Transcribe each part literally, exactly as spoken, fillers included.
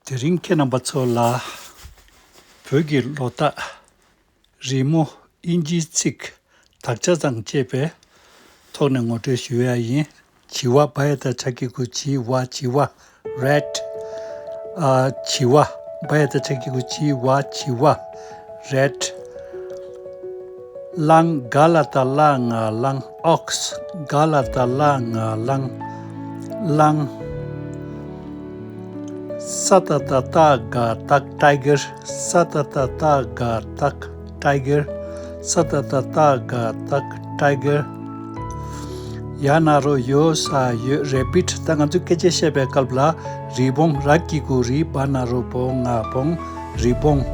དེ་རིང་ཁྱེད་རྣམ་པ་ཚོ་ལ་བོད་ཀྱི་ལོ་རྟགས། རི་མོ། དབྱིན་ཇིའི་ཚིག། དག་ཆ་དང་བཅས་པའི་ཐོག་ནས་ངོ་སྤྲོད་ཞུ་ཡ་ཡིན། བྱི་བ། བ་ཡ་བཏགས་བྱ་གི་གུ་བྱི་བ། བྱི་བ། rat། ཨ། བྱི་བ། བ་ཡ་བཏགས་བྱ་གི་གུ་བྱི་བ། བྱི་བ། rat། གླང་། ག་ལ་བཏགས་གླ་ང་གླང་། ox། ག་ལ་བཏགས་གླ་ང་གླང་། གླང་། ས་ཏ་བཏགས་སྟ་ག་སྟག tiger། ས་ཏ་བཏགས་སྟ་ག་སྟག tiger། ས་ཏ་བཏགས་སྟ་ག་སྟག tiger། ཡ་ན་རོ་ཡོ་ས་ཡོད། rabbit། ད་ང་ཚོས་སྐད་ཆ་བཤད་པའི་སྐབས་ལ་རི་བོང་། ར་གི་གུ་རི། བ་ན་རོ་བོ་ང་བོང་། རི་བོང་།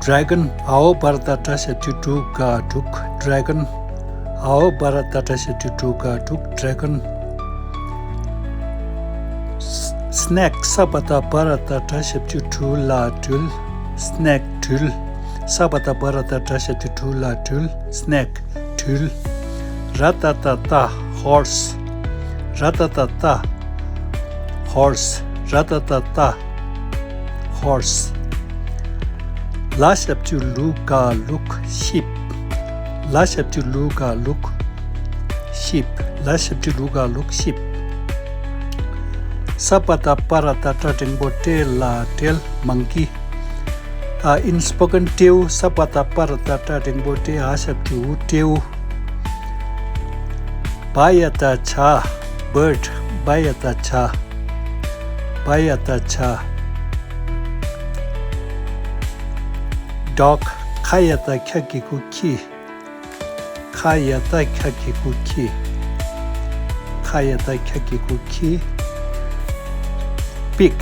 dragon། འ་འོག་བ་ར་བཏགས་འབྲ་ཞབས་ཀྱུ་འབྲུ་ག་འབྲུག dragon། འ་འོག་བ་ར་བཏགས་འབྲ་ཞབས་ཀྱུ་འབྲུ་ག་འབྲུག dragon། snake། ས་བ་བཏགས་སྦ་ར་བཏགས་སྦྲ་ཞབས་ཀྱུ་སྦྲུ་ལ་སྦྲུལ། snake། སྦྲུལ། ས་བ་བཏགས་སྦ་ར་བཏགས་སྦྲ་ཞབས་ཀྱུ་སྦྲུ་ལ་སྦྲུལ། snake། སྦྲུལ། ར་ཏ་བཏགས་རྟ། horse། ར་ཏ་བཏགས་རྟ། horse། ར་ཏ་བཏགས་རྟ། horse། ལ་ཞབས་ཀྱུ་ལུ་ག་ལུག sheep། ལ་ཞབས་ཀྱུ་ལུ་ག་ལུག sheep། ལ་ཞབས་ཀྱུ་ལུ་ག་ལུག sheep། ས་བ་བཏགས་སྦ་ར་བཏགས་སྦྲ་འགྲེང་བུ་སྦྲེ་ལ་སྦྲེལ། monkey། ཨ། in spoken སྤྲེའུ། ས་བ་བཏགས་སྦ་ར་བཏགས་སྦྲ་འགྲེང་བུ་སྦྲེ། འ་ཞབས་ཀྱུ་འུ་སྤྲེའུ། བ་ཡ་བཏགས་བྱ། bird། བ་ཡ་བཏགས་བྱ། བ་ཡ་བཏགས་བྱ། dog། ཁ་ཡ་བཏགས་ཁྱ་གི་གུ་ཁྱི། ཁ་ཡ་བཏགས་ཁྱ་གི་གུ་ཁྱི། ཁ་ཡ་བཏགས་ཁྱ་གི་གུ་ཁྱི། pig།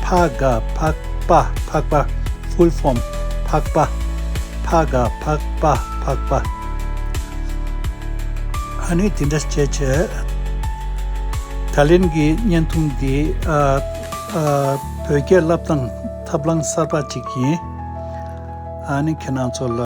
ཕ་ག་ཕག་པ། ཕག་པ། full form ཕག་པ། ཕ་ག་ཕག་པ། ཕག་པ། ཨ་ནི་དེ་འདྲ་བྱས་བྱས། ད་ལན་གྱི་བརྙན་ཐུང་འདི། ཨ། ཨ། བོད་སྐད་བསླབ་སྟངས་ཐབས་ལམ་གསར་པ་ཅིག་ཡིན། ཨ་ནི་ཁྱེད་རང་ཚོ་ལ།